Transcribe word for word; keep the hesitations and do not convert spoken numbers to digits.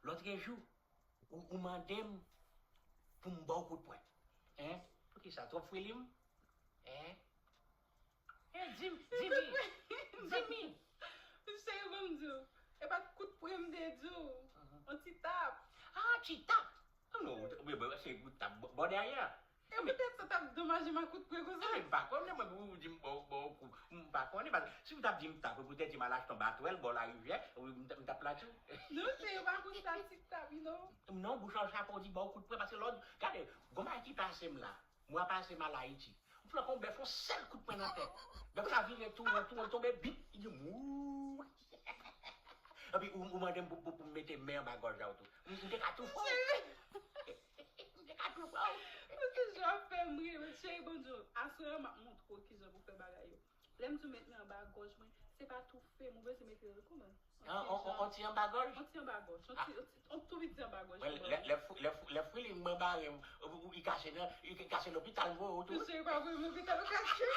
Lòtrejou, ou, ou mande m pou m ba w kout pwen. Hein? Poukisa? Twòp fwilim? Hein? Hein, di m, di m. Di m. Cheri, ban m di w. E pa t kout pwen m te di w. Yon ti tap. Ah, ti tap. Oh non, ou, ou, ou, se kout tap bò, bò dèyè. E poutèt sa t ap domaje m ak kout pwen konsa. Men m pa konnen, mwen, pou ou di m ba w, ba w kou. M pa konnen, paske si w t ap di m tap, ou poutèt di m al achte yon batwèl bò larivyè, ou, m t- m t ap la tou. Non, cheri, pa konsa ti tap, you know. Non, bouch an chapo di ba w kout pwen, paske lòd, gade, gon bagay ki pase m la. Mwa pase m al Ayiti. M flanke yon bèf, yon sèl kout pwen nan tèt. Bèf la vire tounen, tounen, l tonbe, bip, li di m, wouy. Epi ou, ou mande m pou, pou, pou m mete men anba gòj la w tou. M, m te ka toufe w. M te ka toufe w. Ou se jan ap fè m ri, men cheri, bon Dye, aswè a m ap montre w kijan pou fè bagay yo. Lè m di w met men anba gòj mwen, se pa toufe m, ou bezwen mete l kòman? An, an, an, an ti anba gòj? Yon ti anba gòj, yon ti, yon ti, yon tou piti anba gòj. Mwen, lè, lè, fwi- lè, fwi- lè fwilim mwen bare m, ou, ou, i kache nan, i kache lopital voye w tou. Cheri, pa voye m lopital, ou kache.